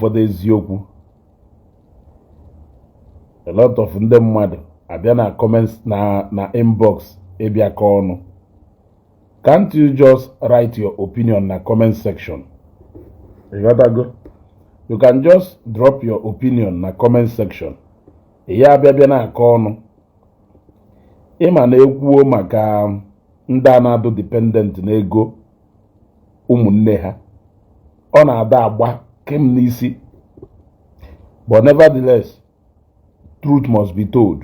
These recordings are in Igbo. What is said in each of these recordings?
ụfọdụ eziokwu, a lot of ndị mmadụ abịa na comments na inbox ịbịa kọ ọnụ. Can't you just write your opinion na comment section? Ịghọtago? You can just drop your opinion na comment section. Ya abịa bịa na-akọ ọnụ. Ịma na ekwuo maka ndị a na-adụ dependent n'ego ụmụnne ha, ọ na-ada agba kem n'isi. But nevertheless, truth must be told.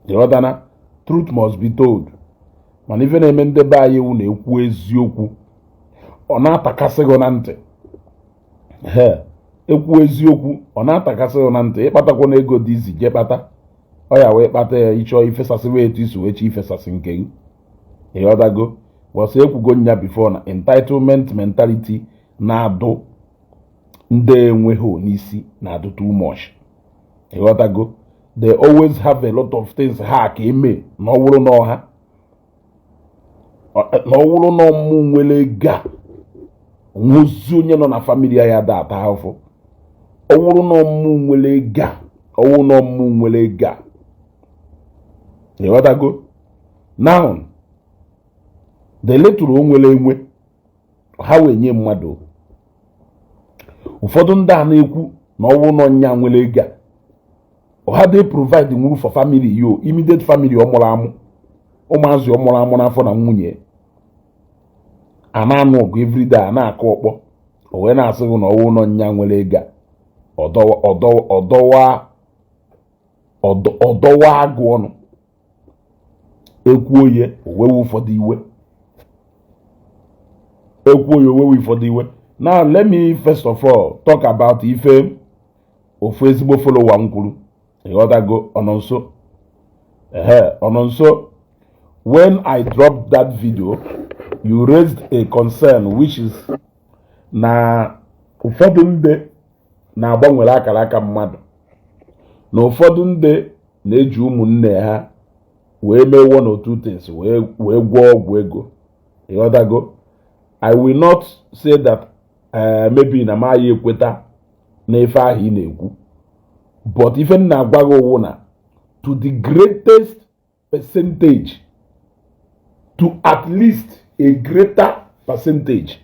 Ịghọtana? Truth must be told. Mana ife na-eme ndị be anyị ewu na-ekwu eziokwu, ọ na-atakasị gị na ntị. He ekwu eziokwu, ọ na-atakasị gị na ntị. Ịkpatakwa na ego dị izi jee kpata ọ ya wee kpata ya, ịchọọ ifesasịwa etu isi wee chọọ ifesasị nke gị. Ịghọtago? Wọsọ ekwugo nya before na entitlement mentality na-adụ ndị enweghị n'isi, na-adụ too much. Ịghọtago? They always have a lot of things ha ka eme na ọ wụrụ n'ọha na ọ wụrụ na ọmụ nwere ego a nwozi onye nọ na family ya da ata afọ. Ọ wụrụ na ọmụ nwere ego a, ọ wụrụ na ọmụ nwere ego a. Ịghọtago? Now, the little o nwere enwe ha wee nye mmadụ. Ụfọdụ ndị a na-ekwu na ọwụ nọ nya nwere ego a, ha dey provide nwuru for family yo, immediate family ọ mụrụ amụ, ụmụazị ọ mụrụ amụ n'afọ na nwunye a na-anụ ọgụ everyday, a na-akụ ọkpọ. O wee na-asị gị na ọwụ nọ nya nwere ego a, ọdọwa agụ ọnụ ekwuo ya owewe ụfọdụ iwe, ekwuo ya owewe ụfọdụ iwe. Now let me first of all talk about ife ofu ezigbo follower m kwuru. Ịghọtago? Ọnọ nso, ehe, ọnọ nso. When I dropped that video, you raised a concern, which is na ụfọdụ ndị na-agbanwere akara aka mmadụ, na ụfọdụ ndị na-eji ụmụnne ha wee mee one or two things, wee gwọọ ọgwụ ego. Ịghọtago? I will not say that maybe na m ekweta na ife ahụ ị na-ekwu, but ife m na-agwa gị owu na to the greatest percentage, to at least a greater percentage,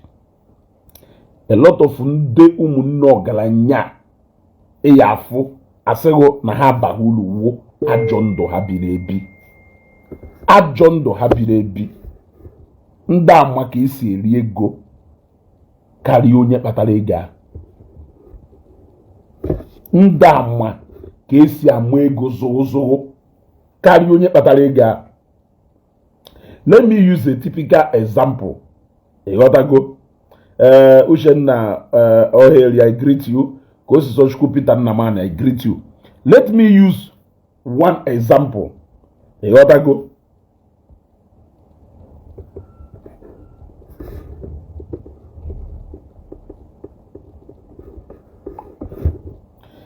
a lot of ndị ụmụnne ọgaranya ịya afụ asịghị na ha abaghị uru wuo ajọ ndụ ha biri ebi, ajọ ndụ ha biri ebi. Ndị ama ka esi eri ego karịa onye kpatara ego a. Ndị ama ka esi ama ego zụrụ zụrụ karịa onye kpatara ego a. Let me use a typical example. Ịghọtago? Ee, Uchenna Oheri, I greet you. Ka Osisochukwu Peter Nnamani, I greet you. Let me use one example. Ịghọtago?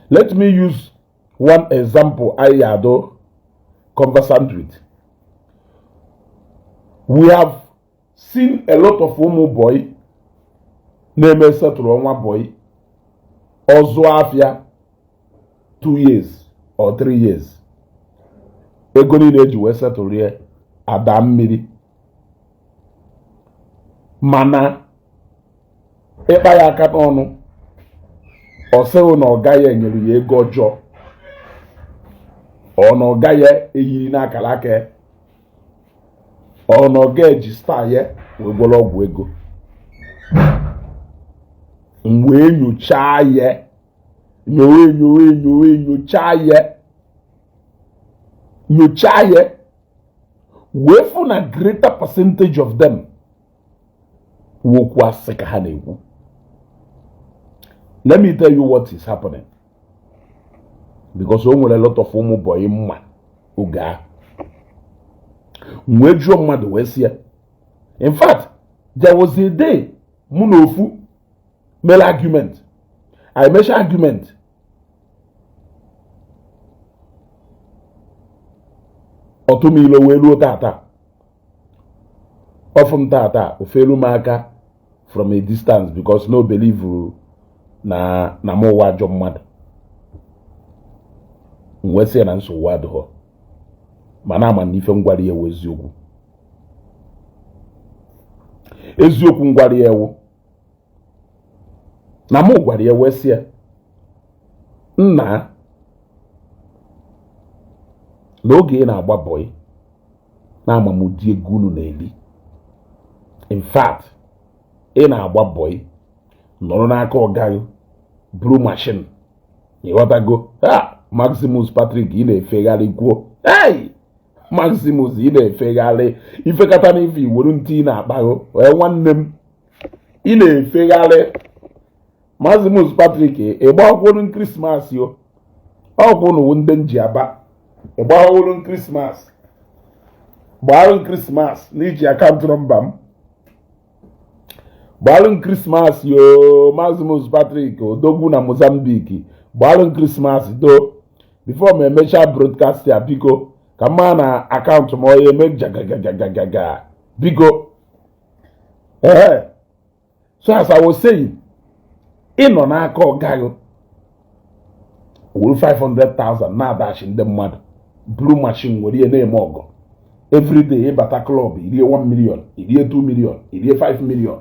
Let me use one example I ado conversant with. We have seen a lot of ụmụ boy na-eme setụrụ ọnwa boy ọzụ afịa 2 years or 3 years, ego niile eji wee setụrụ ya ada mmiri. Mana ịkpa ya aka n'ọnụ, ọ sịghị na ọ gaghị enyere ya ego ọjọọ, ọ na ọ gaghị eyiri n'akara aka ya, ọ na ọ ga-eji star ya wee gwọrọ ọgwụ ego. M wee nyochaa ya, nyowe nyowe nyowe, nyochaa ya, nyochaa ya, wee fụ na greater percentage of them wokwu asị ka ha na-ekwu. Let me tell you what is happening, because o nwere a lot of ụmụ boy mma oge ahụ. Wee jụọ mmadụ wee sị ya, in fact, there was a day mụ na ofu mere argument. I mecha argument, ọtụmilo wee ruo tata ọfụ m tata ofelu m aka from a distance, because no believe Na m ụwa ajọ mmadụ. M wee sị ya na nsogbu adịghọ, mana ama na ife m gwara ya ewu eziokwu. Eziokwu m gwara ya ewu na mụ gwara ya wee sị ya, nna, n'oge ị na-agba bọyị na amamụdị ego unu na-eri, in fact, ị na-agba bọyị nọrọ n'aka ọgaghị buru machine, ịghọtago? Ha, Maximus Patrick, ị na-efegharị kwuo, hey, Maximus, ị na-efegharị ifekata n'ife iwere ntị ị na-akpaghụ wee. Nwanne m, ị na-efegharị. Maximus Patrick, ịgbakwuru Christmas yo ọkwụ n'uwu ndị nji aba, ịgbawuru Christmas, gbaarụ Christmas n'iji account number m, gbaalụ Christmas yo. Maximus Patrick odogwu na Mozambique, gbaalụ Christmas do. Before m emechaa broadcast ya, biko, ka mma na account m onye eme jagagagagaga, biko. Ee, so as I was saying, ị nọ n'aka ọgaghị wuru 500,000 na-adachi ndị mmadụ, buru machine were ihe na-eme ọgọ everyday. Ịbata club, irie 1 million, irie 2 million, irie 5 million.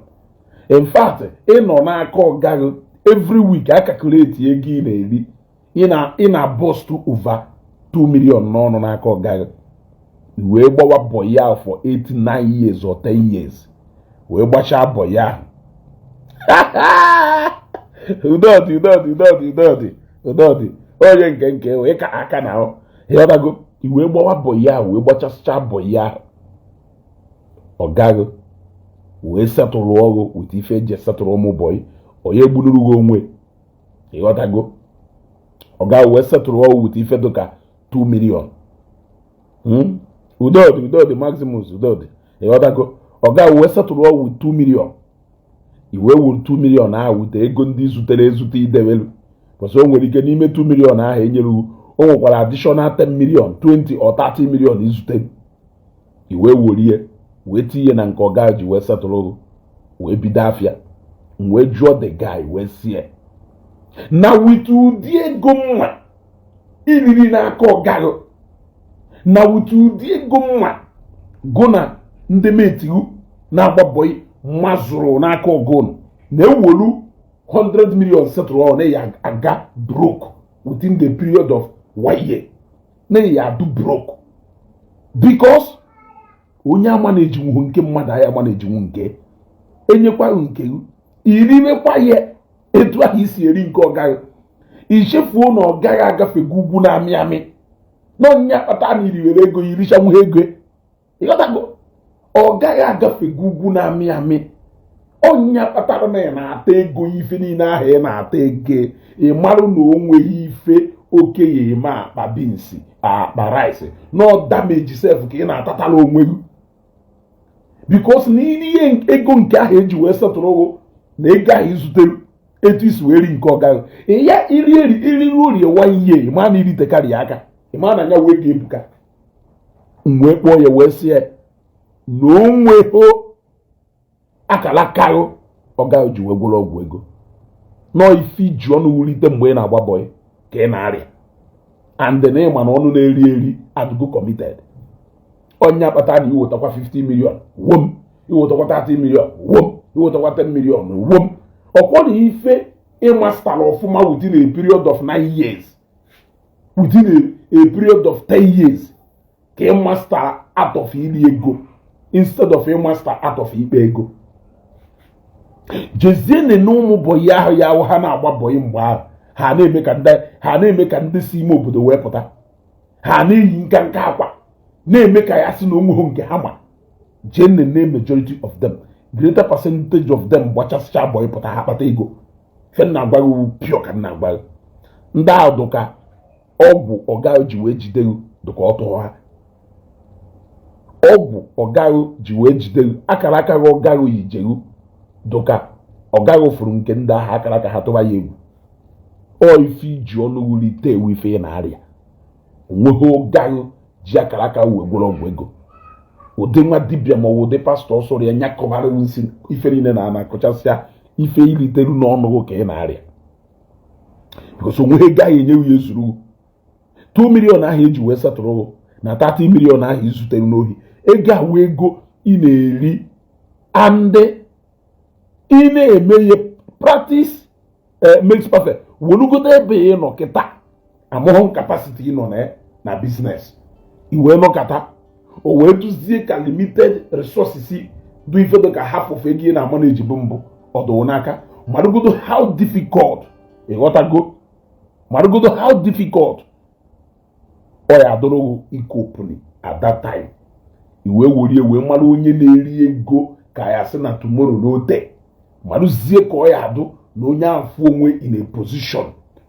In fact, ị nọ n'aka ọgaghị every week, a calculate ego ị na-eri, ị na bust over 2 million n'ọnụ n'aka ọgaghị. Wee gbawa bọyị ahụ for 8, 9 years or 10 years, wee gbachaa bọyị ahụ. Udodi, udodi, udodi, udodi, udodi, onye nke wee ka aka na ahụ, ịghọtago? Iwee gbawa bọyị ahụ, wee gbachasịcha bọyị ahụ, ọgaghị wee setụlụ ọrụ with ife eji esetụrụ ụmụ bọyị. Onye gbunuru gị onwe, ịghọtago? Ọgaghị wee setụlụ ọrụ with ife dịka 2 million. Udodi, udodi, Maximus, udodi, ịghọtago? Ọgaghị wee setụlụ ọrụ with 2 million. Iwee wuru 2 million ahụ wute ego ndị zutere ezute idewelu kwesị. O nwere ike n'ime 2 million ahụ enyere, o nwekwara additional 10 million, 20 or 30 million izute. Iwee werie wee tinye na nke ọga ji wee setụrụ, wee bido afịa. Wee jụọ the guy, wee sie na with ụdị ego mma iriri n'aka ọgaghị, na with ụdị ego mma gụ na ndị metigu na-agba bọyị mazụrụ n'aka ọgụnụ, na-ewolu 100 million setụrụ ọ na ya aga broke within the period of one year, na ya adu broke, because onye ama na-ejinwu nke mmadụ anyị ama na-ejinwu nke enyekwa nke irimekwa ya etu ahụ isi eri nke ọgaghị. Ichefuo na ọ gaghị agafego ugwu na-amị amị na onyinye akpata na iriwere ego irichanwu ego, ịghọtago? Ọ gaghị agafego ugwu na-amị amị. Onye kpatara na ị na-ata ego ife niile ahụ ị na-ata ego, ị marụ na o nweghị ife okenye eme akpa beans, akpa rice, no damage sef ka ị na-atatara onwe gị, because na ihe ego nke ahụ eji wee setụrụ na ego ahụ izutere etu isi wee ri nke ọgaghị ya iri eri iriri orie one year, ịma na iritekarị aka, ịma na ya wee ga-ebuka. M wee kpọọ ya, wee sị ya na o nweghị akara karụ ọga ji wee gwọrọ ọgwụ ego nọọ ife iji ọnụ wulite mgbe ị na-agba bọyị ka ị na-arịa, and na ịma na ọnụ na-eri eri adịgo committed. Onye akpata na iwetakwa 50 million wom, iwetakwa 30 million wom, iwetakwa 10 million wom, ọkwọ na ife ịmastara ọfụma within a period of 9 years, within a period of 10 years, ka ịmaster out of iri ego instead of ịmaster out of ikpe ego. Jezie na ụmụ bọyị ahụ ya ahụ ha na-agba bọyị mgbe ahụ, ha na-eme ka ndị ha na-eme ka ndị si ime obodo wee pụta, ha na-eyi nka nka akwa na-eme ka ya sị na onweghị nke ha ma. Jee nene majority of them, greater percentage of them gbachasịcha bọyị pụta, ha kpata ego. Fe na agwa gị pure ka m na-agwa gị, ndị ahụ dụka ọgwụ ọga ji wee jide gị, dụka ọtụ ha ọgwụ ọgaghị ji wee jide gị, akara aka gị ọgaghị yijegu dụka ọgaghị fụrụ nke ndị ahụ akara aka ha tụba ya egwu. Ọ ife iji ọnụ wulite ewu ife ị na-arịa, onweghị ọgaghị ji akara aka wee gwọrọ ọgwụ ego. Ụdị nwa dibịa ma ọ bụ ụdị pastọ sọrọ ya nyakọbara nsị ife niile na ana akụchasịa ife iliteru n'ọnụ gị ka ị na-arịa. Because onweghị ego ahụ enyeghị ya ezuru 2 million ahụ eji wee setụrụ na 30 million ahụ izutere n'ohi. Ego ahụ, ego ị na-eri and ị na-eme ihe. Practice makes perfect. Welugodo ebe ị nọ kịta, amụghị capacity ị nọ na business, i wee nọkata o wee duzie ka limited resources bụ ife dị ka half of ego ị na-ama na-ejibu mbụ ọdụwụ n'aka. Marụgodo how difficult, ịghọtago? Marụgodo how difficult ọ ya adọrọ ike at that time. I wee werie wee mara onye na-eri ego ka ya sị na tomorrow n'ote, marụzie ka ọ ya adụ na onye afụ onwe in a position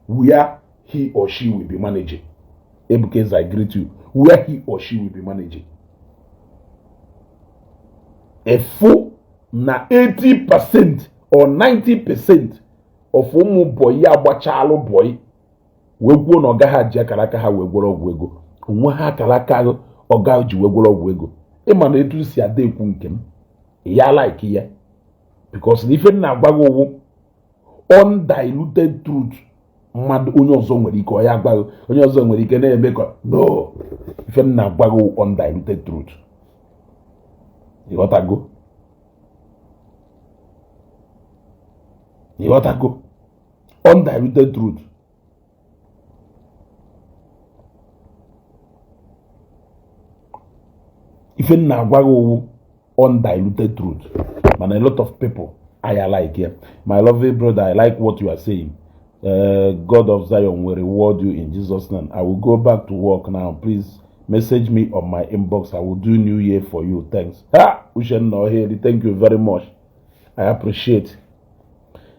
where he or she will be managing. Ebuka, I greet you. Where he or she will be managing, efu na 80% or 90% of ụmụ boy agbachalụ boy wee kwuo na ọ gaghị aji akara aka ha wee gwọrọ ọgwụ ego onwe ha. Akara aka ọga ji wee gwọrọ ọgwụ ego. Ịma na etu si ada ekwu nke m ya like ya, because na ife m na-agwa gị ụwụ undiluted truth. Mmadụ onye ọzọ nwere ike ọ ya agwa gị, onye ọzọ nwere ike na-eme ka no. Ife m na-agwa gị undiluted truth, ịghọtago? Ịghọtago? Undiluted truth. Ife m na-agwa gị owu undiluted truth, mana a lot of people I like ya. My lovely brother, I like what you are saying. God of Zion will reward you in Jesus' name. I will go back to work now. Please message me on my inbox. I will do New Year for you. Thanks. Ha, Uchenna Oheri, thank you very much. I appreciate.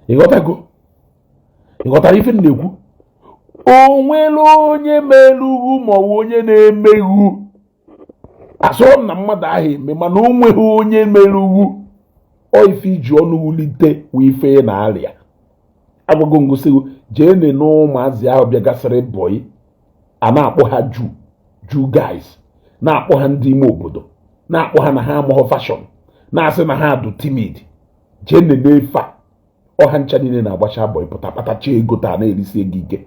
Ịghọtago? Ịghọtara ife m na-ekwu? O nwere onye merugwu ma ọ bụ onye na-emeghu? Asọrọ m na mmadụ ahụ eme, mana o nweghị onye merugwu. Ọ ife iji ọnụ wulite wụ ife ị na-arịa. Agwago ngosigo, jee nene ụmụazị ahụ bịagasịrị boy, a na-akpọ ha ju ju guys, na-akpọ ha ndị ime obodo, na-akpọ ha na ha amaghọ fashion, na-asị na ha dụ timid. Jee nene ife a, ọha ncha niile na-agbacha boy pụta kpatacha ego taa na-erisi ego ike.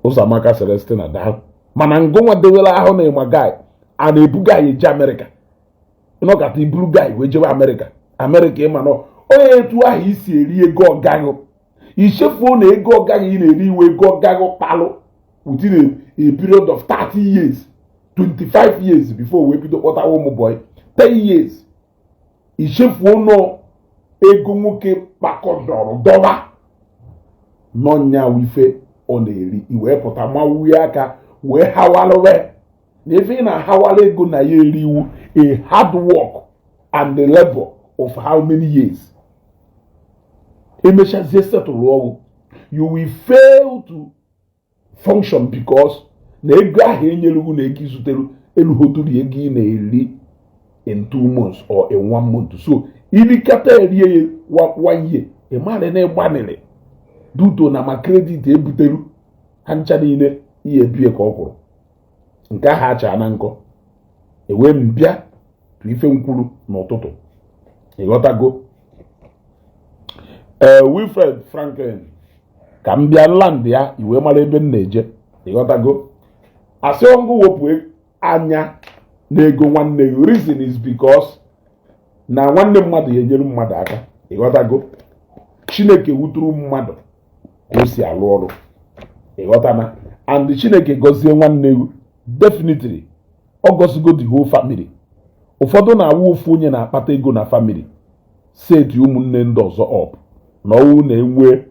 Ụzọamaka Celestina, daa mana ngụnwa dewere ahụ na ịma guy a na-ebu guy eje Amerịka, ịnọkata iburu guy wee jewe Amerịka. Amerịka, ịma nọ onye etu ahụ isi eri ego ọgaghị, ichefuo na ego ọgaghị ị na-eri iwe ego ọgaghị kpalụ within a period of 30 years, 25 years before wee bido kpọtawa ụmụ boy, 10 years. Ichefuo nọ ego nwoke kpakọdọrọ dọba n'ọnya ife ọ na-eri, i wee pụta mawuye aka wee hawalụwe na ife ị na-ahawala ego na ya eri iwu a hard work and the labor of how many years. Emechazie settle ọrụ, you will fail to function because na ego ahụ enyelugu na ego izuteru elughoturu ego ị na-eri in 2 months or in one month. So irikata erie ya one year, ị mara na ịgbanịrị duto na ma credit ebuteru ha ncha niile ihe ebie ka ọ kwụrụ nke ahụ acha na nkọ. Ewee m bịa tụ ife nkwuru n'ụtụtụ, ịghọtago? Ee, Wilfred Franklin, ka m bịa land ya, iwee mara ebe m na-eje, ịghọtago? Asị ọngụ wepụ anya n'ego nwanne gị. Reason is because na nwanne mmadụ ya enyere mmadụ aka, ịghọtago? Chineke wuturu mmadụ ka o si alụ ọrụ, ịghọtana? And Chineke gọzie nwanne gị, definitely ọ gọzigo the whole family. Ụfọdụ na-awụ ofu onye na-akpata ego na family, seti ụmụnne ndị ọzọ up na ọwụ na-enwe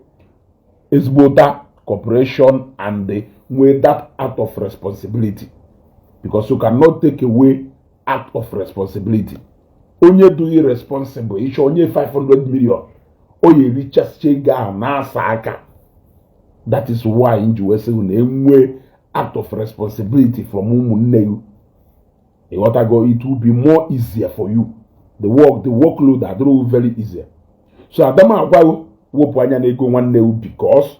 ezigbota cooperation and nwee that act of responsibility, because you cannot take away act of responsibility. Onye dị irresponsible, ịchọ onye 500 million, o ya erichasịcha ego ahụ na-asa aka. That is why nji wee sị na enwe act of responsibility from ụmụnne gị, ịghọtago? It will be more easier for you. The workload adịrọ very easier. So adama agwaghị wepụ anya n'ego nwanne gị, because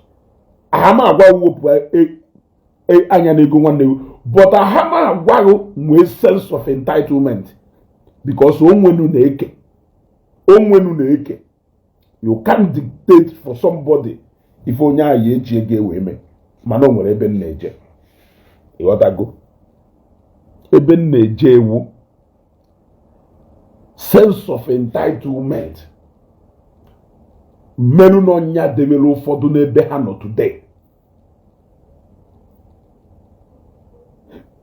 ahama agwaghị wepụ anya n'ego nwanne gị, but ahama agwaghị nwee sense of entitlement, because onwenu na-eke, onwenu na-eke. You can't dictate for somebody. Ife onye ahụ ya eji ego wee mee, mana o nwere ebe m na-eje. Ịghọtago ebe m na-eje? Ewu sense of entitlement mmerụ n'ọnya debere ụfọdụ n'ebe ha nọ today,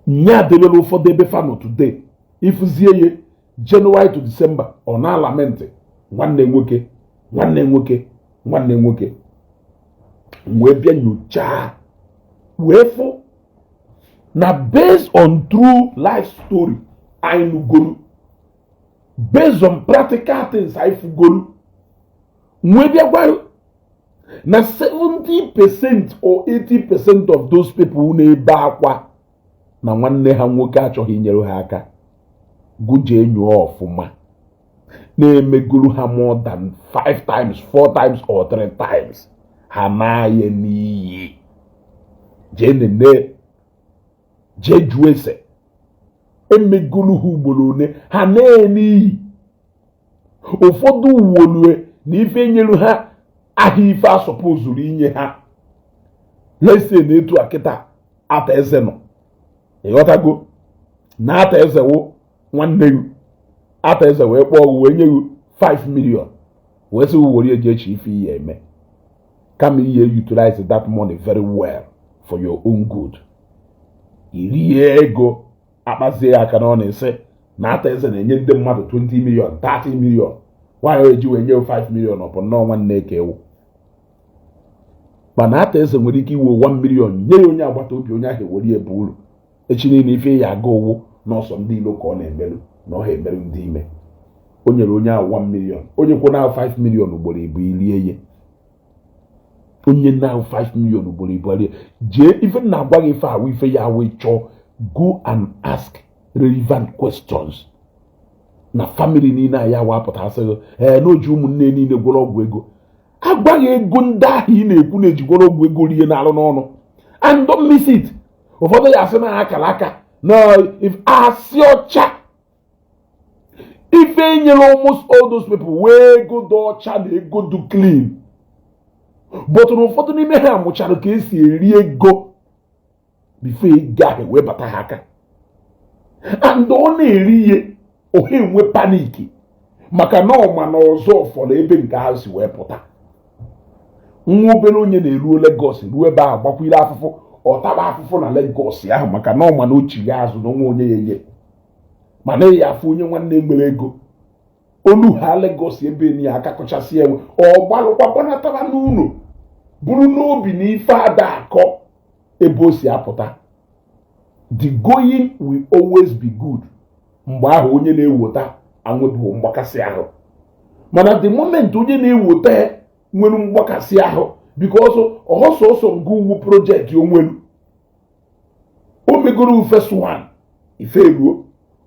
nya debere ụfọdụ ebe fa nọ today. Ịfụzie ya January to December, ọ na-alament nwanne nwoke, nwanne nwoke, nwanne nwoke. Wee bịa nyochaa wee fụ na based on true life story anyị nugoro, based on practical things anyị fugoro, wee bịa gwa na 70% or 80% of those people na-ebe akwa na nwanne ha nwoke achọghị inyere ha aka, gụjee nyụọ ọfụma, na-emegoro ha more than 5 times, 4 times or 3 times, ha na-aya n'iyi. Jee nene, jee jụọ ese, emegoro ha ugboro one ha na-enye n'iyi. Ụfọdụ wolue na ife nyere ha ahịa, ife asọpụzuru inye ha lese na etu a kịta ata eze nọ. Ịghọtago na ata eze wụ nwanne gị, ata eze wee kpọọ gị wee nye gị 5 million, wee sị were eji echi ife ihe eme, kama ihe utilize that money very well for your own good, irie ego akpazie ya aka na ọ na-ese na ata eze na-enye ndị mmadụ 20 million, 30 million, nwaanyị eji wee nye 5 million. Ọ bụ nnọọ nwanne ka ewu, mana ata eze nwere ike iwe 1 million nye ya onye agbata obi, onye ahụ ewere ebu uru. Echi niile ife ya aga owu n'ọsọ ndị ilo ka ọ na-emerụ na ọ ha emerụ ndị ime. O nyere onye ahụ 1 million, onye kwụ na 5 million ugboro ibu irie ya, onye na 5 million ugboro ibu rie. Jee, ife na-agwa gị, ife ahụ ife ya wee chọọ, go and ask relevant questions na family niile a ya wapụta asịghị ee na oji ụmụnne niile gwọrọ ọgwụ ego. Agwaghị ego ndị ahụ ị na-ekwu na-eji gwọrọ ọgwụ ego rie na-arụ n'ọnụ, and don't miss it. Ụfọdụ ya asị na akara aka na asị ọcha ife nyere almost all those people wee ego dị ọcha na ego dị clean, but na ụfọdụ n'ime ha mụchara ka esi eri ego before ego ahụ wee bata ha aka, and ọ na-eri ihe oha enwe panic, maka na ọma na ọzọ fọrọ ebe nke ahụ si wee pụta. Nwa obere onye na-eruo Lagos, ruo ebe ahụ gbakwire afụfụ, ọ taba afụfụ na Lagos ahụ, maka na ọma na ochigha azụ na onwe onye ya enye, mana ya afụ onye nwanne nwere ego olu ha Lagos ebe ni ya aka kọchasị enwe, ọ gbalụkwa gbanataba n'ụlọ bụrụ n'obi na ife ada akọ ebe o si apụta. The going will always be good mgbe ahụ onye na-ewota anwebụghị mgbakasị ahụ, mana the moment onye na-ewota nwere mgbakasị ahụ, because ọsọsọ nke ugwu project onwelu o megoro first one, ife eruo,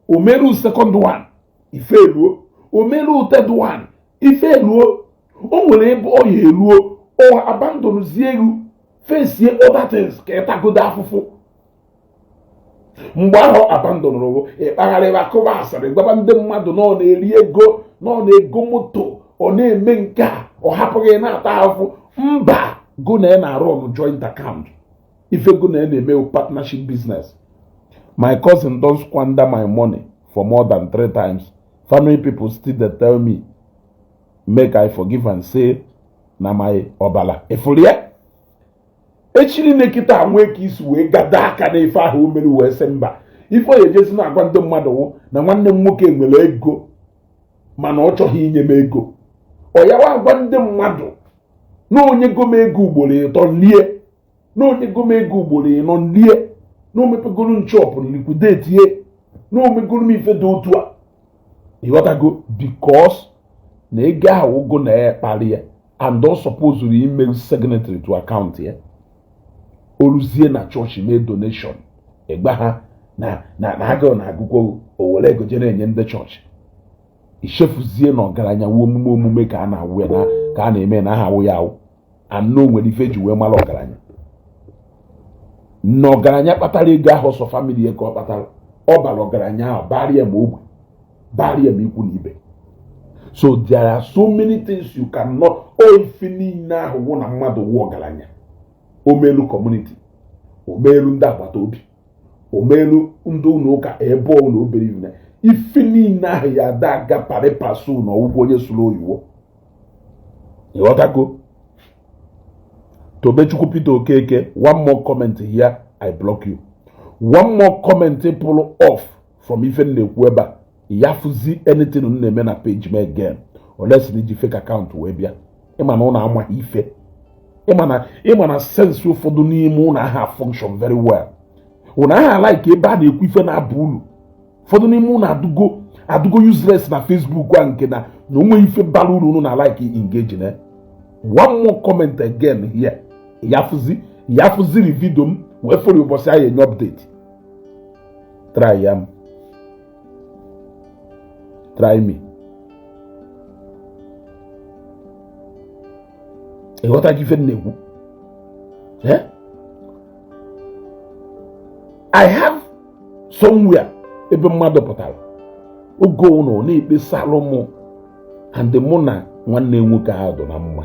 o meru second one, ife eruo, o meru third one, ife eruo, o nwere ebe ọ ya eruo, ọ abandonzie ego, fesie other things ka ịtagodo afụfụ. Mgbe ahụ abandonụrụ, ịkpagharịba, kụba asịrị, gwaba ndị mmadụ na ọ na-eri ego, na ọ na-ego moto, ọ na-eme nke a, ọ hapụghị na-ata ahụhụ. Mba, go na ya na-arụ ọnụ joint account, ife go na ya na-eme partnership business. My cousin don squander my money for more than three times. Family people still dey tell me make I forgive and say na my ọbala ịfụrụ ya. Echi niile kịta nwee ka isi wee gada aka n'ife ahụ o mere, wee sị mba, ife ọ ejezi na-agwa ndị mmadụ wụ na nwanne m nwoke nwere ego, mana ọ chọghị inye m ego. Ọ yawa agwa ndị mmadụ na onye go m ego ugboro ịtọ lie, na onye go m ego ugboro ịnọ lie, na o mepegoro nchọpụ liquidate ye, na o megoro m ife dị otu a. Ịghọtago? Because na ego ahụ ụgụ na ya kpali ya, and ọ supposed ime signatory to account ya, oruzie na chọọchị mee donation, ịgba ha na agụụ na agụkwọ, o were ego jere enye ndị chọọchị. Ichefuzie na ọgaranya wu omume omume ka a na-awụ ya na ka a na-eme na aha awụ ya awụ anọ nwere ife eji wee mara ọgaranya. Na ọgaranya kpatara ego ahụ, ọsọ family ya ka ọ kpatara, ọ bara ọgaranya ahụ bara ya ma ogbe bara ya ma ikwu na ibe. So there are so many things you cannot. O ife niile ahụ wụ na mmadụ wụ ọgaranya, omelu community, omelu ndị agbata obi, omelu ndị ụlọ ụka, ebe ọ na obere ife ife niile ahụ ya ada aga pari passu na ọgwụgwọ onye sụrụ oyiwo. Ịghọtago? Tobechukwu Peter Okeke, one more comment here, I block you. One more comment pull off from ife m na-ekwu ebe a, ya fụzi anything m na-eme na page m again, unless na iji fake account wee bịa. Ịma na ụnụ amaghị ife, ịma na sense ụfọdụ n'ime ụnụ aha function very well. Ụnụ aha like ebe a na-ekwu ife na-aba ulu. Ụfọdụ n'ime ụnụ adụgo useless na Facebook a, nke na onwe ife bara uru unu na like engage na. One more comment again here, ya fụziri video m wee fere ụbọchị anyị enye update. Try ya m, try me. Ịghọta ife m na-ekwu? Eh? I have somewhere ebe mmadụ pụtara oge ụnụ na-ekpesalụ mụ and mụ na nwanne nwoke ahụ dị na mma.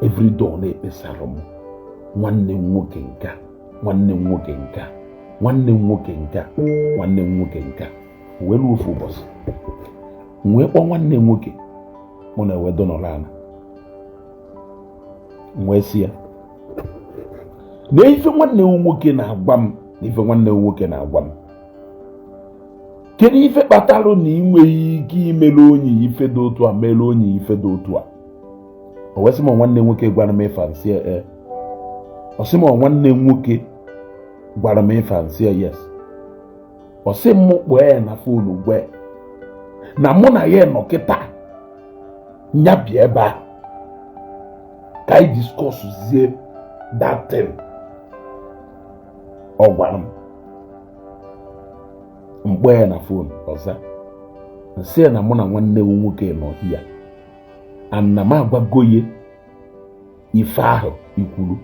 Everyday ọ na-ekpesalụ mụ nwanne m nwoke nka, nwanne m nwoke nka, nwanne m nwoke nka, nwanne m nwoke nka. Wee ruo ofu ụbọchị, m wee kpọọ nwanne m nwoke, mụ na ewe donọrọ ala, m wee sị ya na ife nwanne m nwoke na-agwa m, na ife nwanne m nwoke na-agwa m, kedu ife kpatalụ na ị nweghị ike imere onye ife dị otu a, mere onye ife dị otu a? O wee sị m, nwanne nwoke gwara m ife nsị e. Ọ sị m, nwanne nwoke gwara m ife nsị, yes. Ọ sị m kpọọ ya na phone, gwa ya na mụ na ya nọ kịta, nya bịa ebe a ka anyị discuss zie that thing. Ọ gwara m, mkpọ ya na phone, ọza, nsị ya na mụ na nwanne m nwoke nọ hia and na m agwago ya ife ahụ ikwuru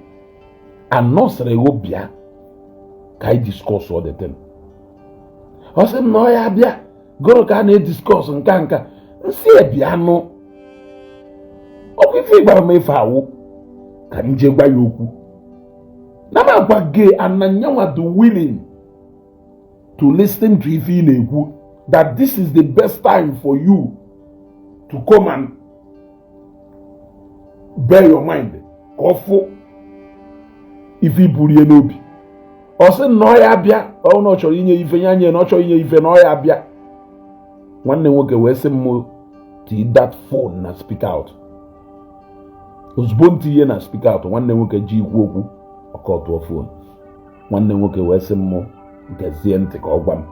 and nọ sịrị gị bịa ka anyị discuss all the thing. Ọ sị m na ọ ya bịa gụrụ ka a na-ediscuss nka nka. Nsị ya bịa nụ, ọ bụ ife gwara m ife awụ ka m jee gwa ya okwu na m agwa gị and na nyanwa dị willing to listen to ife ị na-ekwu, that this is the best time for you to come and bear your mind ka ọ fụ ife iburie n'obi. Ọ sị na ọ ya bịa, ọ na ọ chọrọ inye ife ya nye, na ọ chọrọ inye ife na ọ ya bịa. Nwanne nwoke wee sị m tii that phone na speak out. Ozugbo m tinye na speak out, nwanne nwoke ji ikwu okwu ọkọtụọ phone. Nwanne nwoke wee sị m gezie ntị ka ọ gwa m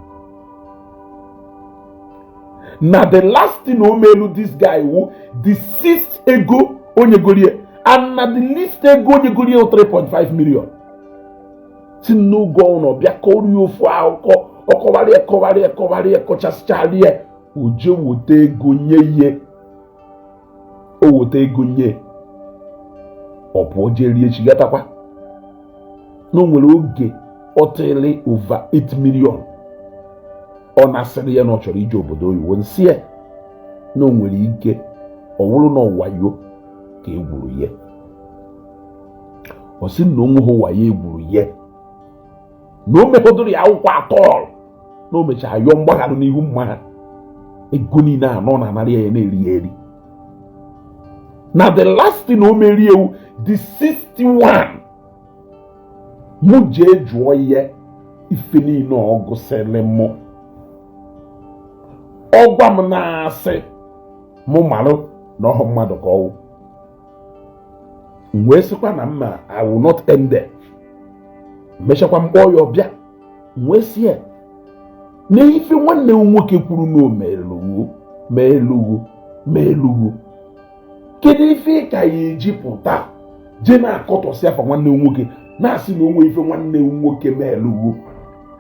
na the last thing o melu this guy wu the sixth ego onyegorie, and na the least ego onyegorie 3.5 million. Si n'oge ọnwụ bịa kọrie ofu akụkọ, ọkọwarịa kọwarịa kọwarịa kọchasịcharịa, o je weta ego nye ihe, o weta ego nye, ọ pụọ jee rie chigatakwa na o nwere oge ọ tịrị over 8 million. Ọ na-asịrị ya na ọ chọrọ ije obodo oyibo. Nsị ya na o nwere ike ọ wụrụ na wayo ka egwuru ya. Ọ sị na o nweghị wayo egwuru ya, na o mehodoro ya akwụkwọ atọl, na o mechara yọọ mgbaghara n'ihu mma ha. Ego niile a nọ na-anara ya, na-eri ya eri. Na the last thing o merie ewu the 61, mụ jee jụọ ya ife niile ọ gụsịrị mụ, ọ gwa m na-asị mụ marụ na ọhụ mmadụ ka ọwụ. M wee sịkwa na mma, I will not end there. Mechakwa mkpọ ya ọbịa, m wee sị ya na ife nwanne m nwoke kwuru na o melugu melugu melugu, kedu ife ị ka ya eji pụta jee na-akọtọsị afa nwanne m nwoke, na-asị na onwe ife nwanne m nwoke melugu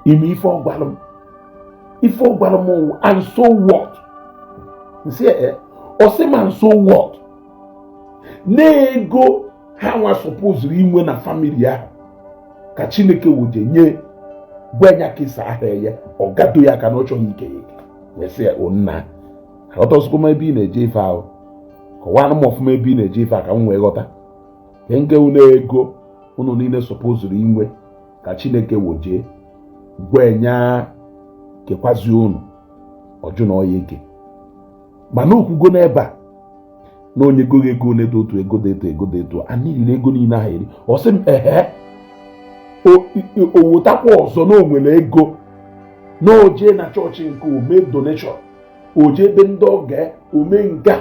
ime? Ife ọ gwara m, ife ọ gwara m wụ, "And so what?" Nsị e, ọ sị ma, "And so what?" Na-ego ha nwa supposed inwe na family ahụ ka Chineke woje nye gwa ya kesa ahụ ya, ọ gado ya aka na ọ chọghị ike ya eke. Wee sị ya, "O nna, Aghọtasịkwa m ebe ị na-eje ife ahụ. Kọwara m ọfụma ebe ị na-eje ife a ka m wee ghọta. Ke nke unu ego unu niile supposed inwe ka Chineke wojee gwa kekwazi unu ọjụ na ọya eke. Mana okwugo n'ebe a na onye goghị ego one dị otu, ego dị etu, ego dị etu a niile, ego niile ahụ eri. Ọ sị m ehe, o wetakwa ọzọ na o nwere ego na o jee na chọọchị nke ome donation, o jee ebe ndị ọga ome nka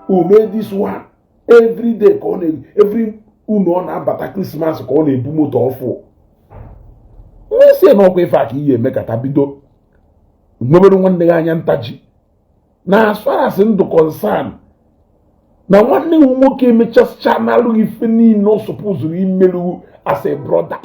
ome this one. Every day ka ọ na every unu ọ na-abata Christmas ka ọ na-ebu moto ọfụ. Nwesị na ọkwa ife a ka ihe emekata bido nwebere nwanne gị anya ntaji na as far as ndụ concern na nwanne m nwoke emechasịcha n'alụghị ife niile ọ supposed imerụ as a brother.